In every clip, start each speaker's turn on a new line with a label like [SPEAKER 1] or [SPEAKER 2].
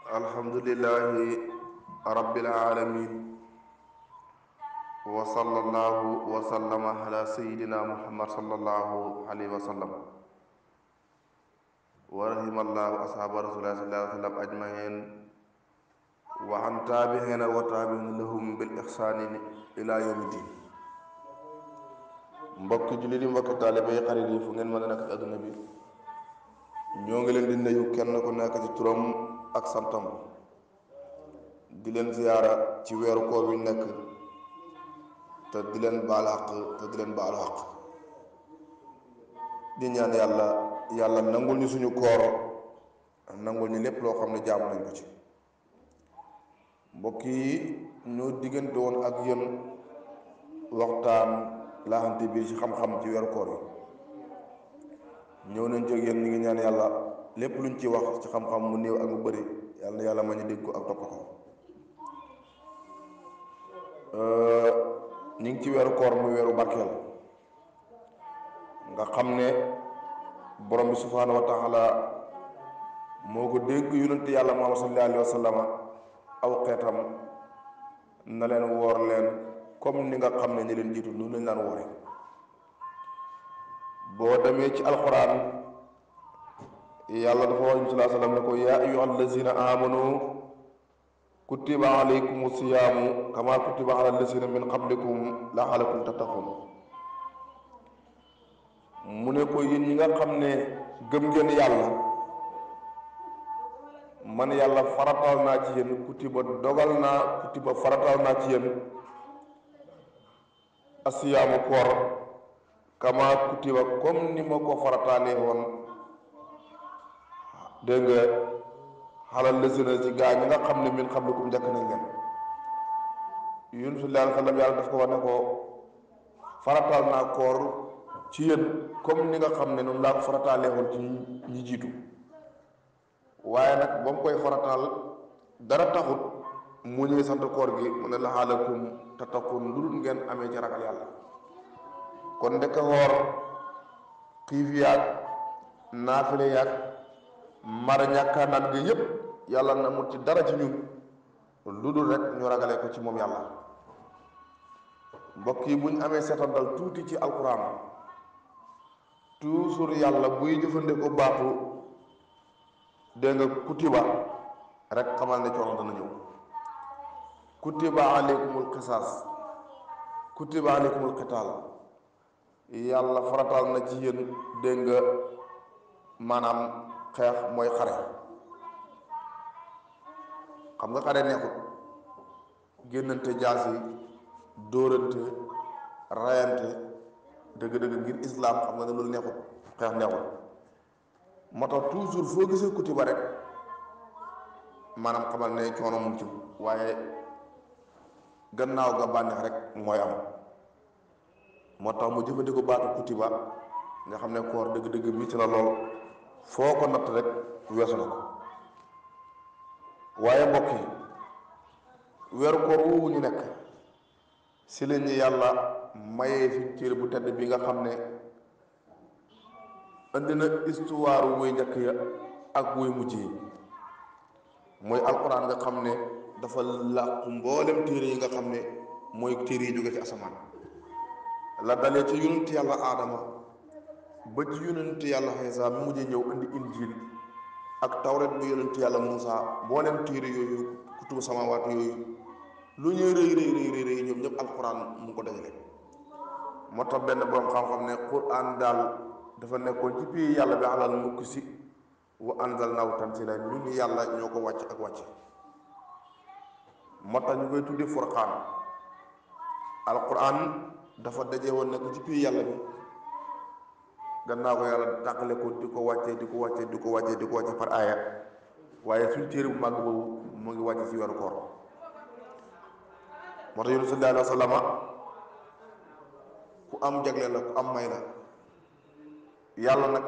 [SPEAKER 1] alhamdulillahi rabbil alamin wa sallallahu wa sallama ala sayyidina muhammad sallallahu alayhi wa sallam wa rahimallahu ashaaba rasulillahi sallallahu alayhi wa sallam ajmain wa an taabihina wa taabihin lahum bil ihsaanin ila yawmi din. mbokki jullit yi, mbokki taalibe yi, xarit yi, fu ngeen mën a nekk ci adduna bi, ñoo ngi leen di nuyu kenn ku nekk ci turam ak santam, di leen ziyaara ci weeru koor wi nekk, te di leen baal xaq te di leen baalu xaq, di ñaan yàlla nangul ñu suñu koor, nangul ñu lépp loo xam ne jaamu nañ ko ci. mbokk yi, ñu diggante woon ak yéen waxtaan laaxante biir ci xam-xam ci weeru koor yi. ñëw nañ jóg yéen ñu ngi ñaan yàlla lépp luñ ci wax ci xam-xam mu néew ak mu bëri, yàlla na yàlla ma ñu dégg ko ak topp ko. ñu ngi ci weeru koor muy weeru barkeel nga xam ne borom bi subhaanahu wa taala moo ko dégg yonent yàlla Muhammad sallallahu alayhi wa sallam aw xeetam na leen woor leen comme ni nga xam ne ñi leen jiitu noonu lañ daan woore. boo demee ci alquran yàlla dafa wax sallallahu alayhi wa sallam ne ko yaa ayyuhal lazina amanu kutiba alaykumu siyaamu kama kutiba ala lazina min qablikum la'allakum tattaqun. mu ne ko yéen ñi nga xam ne gëm ngeen yàlla, man yàlla farataal naa ci yéen kutiba farataal naa ci yéen asiyaamu koor kama kutiba comme ni ma ko farataalee woon dégg nga xalal lësina ci gaa ñi nga xam ne min qablikum njëkk nañ leen. yun sallallahu alayhi wa sallam yàlla daf ko wax ne ko farataal naa koor ci yéen comme ni nga xam ne noonu laa ko farataalee woon ci ñi jiitu. waaye nag ba mu koy farataal dara taxut mu ñëwee sant koor gi mu ne la'allakum tattaqun lu dul ngeen amee ci ragal yàlla. kon ndeke woor xiif yaag naafile yaag mara ñàkkaa naan gi yépp yàlla na mu ci dara ci ñun lu dul rek ñu ragalee ko ci moom yàlla. mbokk yi, bu ñu amee seetandal tuuti ci alquran, toujours yàlla buy jëfandikoo baatu dégg nga kutiba rek xamal ne coono dana ñëw. kutiba aleykumul qisaas, kutiba aleykumul qitaal, yàlla farataal na ci yéen dégg nga maanaam xeex mooy xare. xam nga xare neexut, génnante jaas yi, dóorante, rayante, dëgg-dëgg ngir islaam xam nga ne loolu neexut, xeex neexut. moo tax toujours foo gisee kutiba rek maanaam xamal ne coono mu ngi ci, waaye gannaaw ga bànneex rek mooy am. moo tax mu jëfandikoo baatu kutiba nga xam ne koor dëgg-dëgg mi ci la lool, foo ko natt rek weesu na ko. waaye mbokk yi, weeru koor woowu ñu nekk si la ñu yàlla mayee fi téere bu tedd bi nga xam ne indi na histoire woy njëkk ya ak woy mujj yi. mooy alquran nga xam ne dafa làqu mboolem téere yi nga xam ne mooy téere yi jóge ci asamaan, la dalee ci yonent yàlla aadama ba ci yonent yàlla Iisaa mu mujjee ñëw indi injil ak tawret bu yonent yàlla Muusaa. mboolem téere yooyu kutubu samawaat yooyu lu ñuy rëy rëy rëy ñoom ñëpp alquran mu ko dajale. moo tax benn borom xam-xam ne quran daal dafa nekkoon ci biir yàlla bi alal mukk si wa anzalnaahu tanziila, ñun yàlla ñoo ko wàcc ak wàcc. moo tax ñu koy tuddee furqaan. alquran dafa daje woon nekk ci biir yàlla bi, gannaaw ko yàlla tàqale ko di ko wàccee par aaya. waaye suñ téere bu màgg boobu mu ngi wàcce ci weeru koor. moo tax yonent sallallahu alayhi wa sallam ku am jagle la, ku am may la. yàlla nag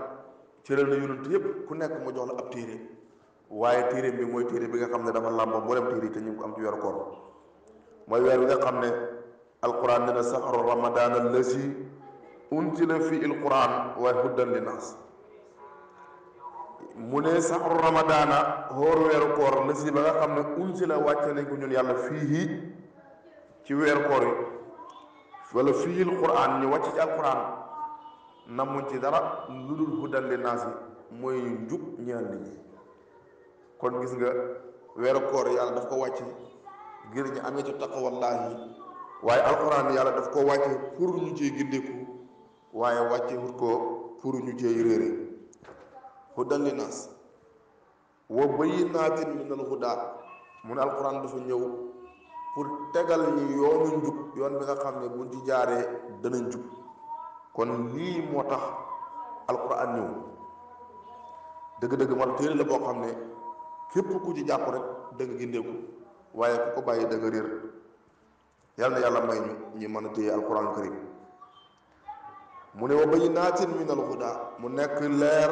[SPEAKER 1] cëral na yonent yépp ku nekk mu jox la ab téere, waaye téere bi mooy téere bi nga xam ne dafa làmboo mboolem téere yi te ñu ngi ko am ci weeru koor. mooy weer bi nga xam ne alquran ne na saxaru ramadan allazi unzila fi alquran wa hudan linnaas. mu ne saxru ramadaana xoor weeru koor la si ba nga xam ne unsi la wàcce nañ ko ñun yàlla fii ci weeru koor yi wala fiil quraan ñu wàcc ci alquran namuñ ci dara lu dul hudan li naas yi mooy njub ñeel nit ñi. kon gis nga weeru koor yàlla daf ko wàcce ngir ñu amee ci taqwallaahi waaye alquran yàlla daf ko wàcce pour ñu ciy gindeeku waaye wàcce wut ko pour ñu ciy réere. hudan li naas wa bayyinaatin minal hudaa mu ne alquran dafa ñëw pour tegal ñi yoonu njub yoon bi nga xam ne buñ ci jaaree danañ jub. kon lii moo tax alquran ñëw dëgg-dëgg moo tax téere la boo xam ne képp ku ci jàpp rek da nga gindeeku waaye ku ko bàyyi da nga réer. yal na yàlla may ñu ñi mën a téye alquran karim. mu ne wa bayyinaatin minal hudaa mu nekk leer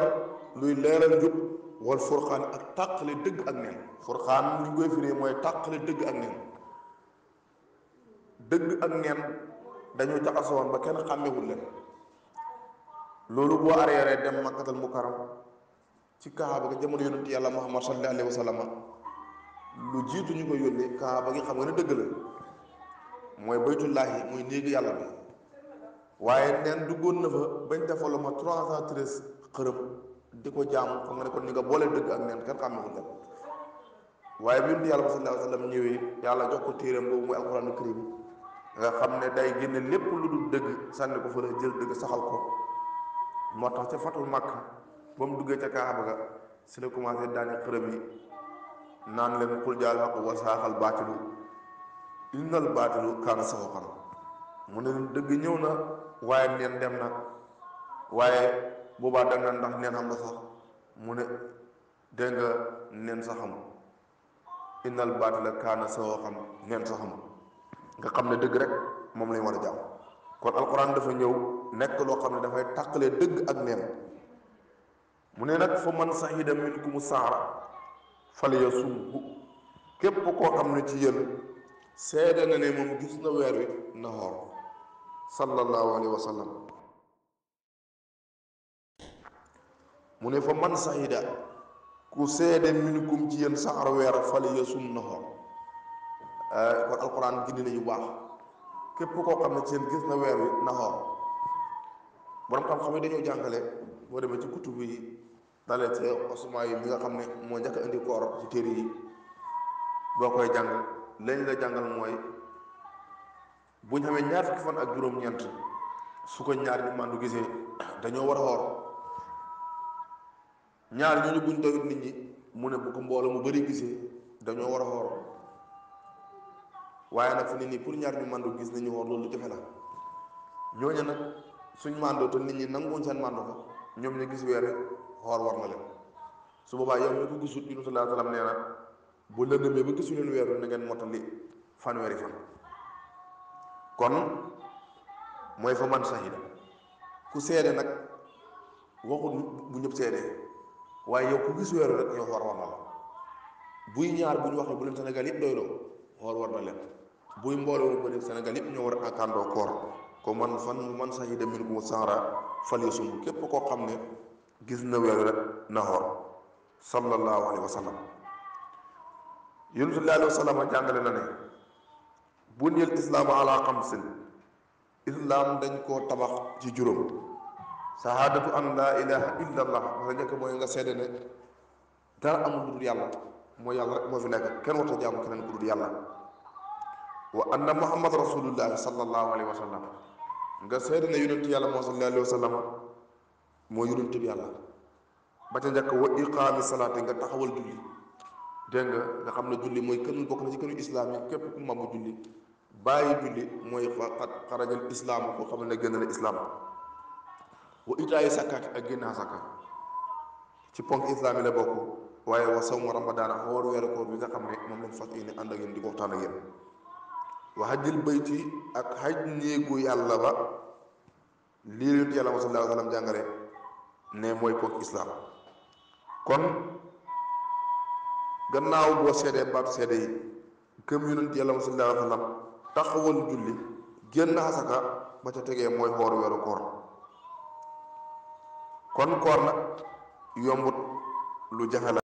[SPEAKER 1] luy leeral njub wal furqaan ak tàqale dëgg ak neen. furqaan li ñu koy firee mooy tàqale dëgg ak neen. dëgg ak neen dañoo jaxasoon ba kenn xàmmewul leen. loolu boo arrière dem makkatal mukarram ci kaaba ga jamono yonent yàlla muhammad sallallahu alayhi wa sallam lu jiitu ñu ko yónnee kaaba gi xam nga ne dëgg la mooy baytullaahi mooy néegu yàlla bi waaye neen duggoon na fa bañ defal ma 313 xërëm di ko jaamu xam nga ne kon ni nga boole dëgg ak neen kenn xàmmewul leen. waaye bi yonent yàlla sallallahu alayhi wa sallam ñëwee yàlla jox ko téeram boobu muy alquraanu karim nga xam ne day génne lépp lu dul dëgg sànni ko fa la jël dëgg saxal ko. moo tax ca fatul Makka ba mu duggee ca Kaaba ga si la commencé daani xërëm yi naan leen qul jaal haqu wa saaxal baatilu innal baatilu kaana saxuqan mu ne leen dëgg ñëw na waaye neen dem na waaye boobaa da nga ndax neen xam nga sax mu ne dégg nga neen saxam innal baatila kaana saxuqan neen saxam nga xam ne dëgg rek moom lañ war a jàmm. kon alquran dafa ñëw nekk loo xam ne dafay tàqalee dëgg ak neen. mu ne nag fa man sahida minkumu saara falyasumhu képp koo xam ne ci yéen seede na ne moom gis na weer wi na xoor sallallahu alayhi wa sallam. mu ne fa man sahida ku seede minkum ci yéen saara weer falyasum na xoor. kon alquran gindi na yu baax képp koo xam ne ci yéen gis na weer wi na xoor. borom xam-xam yi dañoo jàngale boo demee ci kutub yi dalee ci Usmaan yi bi nga xam ne moo njëkk a indi koor ci téere yi boo koy jàng lañ la jàngal mooy bu ñu xamee ñaar fukki fan ak juróom-ñeent su ko ñaar ñi màndu gisee dañoo war a xoor. ñaar ñooñu buñ doyut nit ñi mu ne bu ko mbooloo mu bari gisee dañoo war a xoor. waaye nag fi ne nii pour ñaar ñu màndu gis nañu xoor loolu jafe la. ñooñu nag suñ màndoo te nit ñi nanguwuñ seen màndu ko ñoom ñu gis weer xoor war na leen. su boobaa yow mi ko gisut Yunus sallallahu alayhi wa sallam nee na bu lëndëmee ba gisu leen weer na ngeen mottali fanweeri fan. kon mooy fa man sahida ku seede nag waxut bu ñëpp seedee waaye yow ku gis weer rek yow xoor war na la. buy ñaar bu ñu waxee bu leen Sénégal yëpp doyloo xoor war na leen. buy mbooloo mu bëri Sénégal yëpp ñoo war a àndandoo koor ko man sahida minkumu shahra falyasum képp koo xam ne gis na weer rek na xoor sallallahu alayhi wa sallam. Yonent sallallahu alayhi wa sallam jàngale na ne buniyal islaamu ala xamsin islaam dañ koo tabax ci juróom. sahaadatu an laa ilaha illa allah dafa njëkk mooy nga seede ne dara amul lu dul yàlla mooy yàlla rek moo fi nekk kenn warta jaamu keneen ku dul yàlla. wa anna muhammad rasulullahi sallallahu alayhi wa sallam nga seede ne yonent yàlla moo sallallahu alayhi wa sallam moo yonent bi yàlla. ba ca njëkk wa iqaami salaati nga taxawal julli dégg nga xam ne julli mooy kenn bokk na ci kënu islaam yi képp ku mabbu julli bàyyi julli mooy xarajal islaam koo xam ne gën na islaam. wa itaayi sakkaati ak génn asaka ci ponk islaam yi la bokk. waaye wa sawmu ramadaana xoor weeru koor bi nga xam ne moom lañ fas yéene ànd ak yéen di ko waxtaan ak yéen. wa hajjil bayti ak xaj néegu yàlla ba lii yonent yàlla sallallahu alayhi wa sallam jàngale ne mooy ponk islaam. kon gannaaw boo seedee baatu seede yi gëm yonent yàlla sallallahu alayhi wa sallam taxawal julli génn asaka ba ca tegee mooy xoor weeru koor. kon koor nag yombut lu jafe la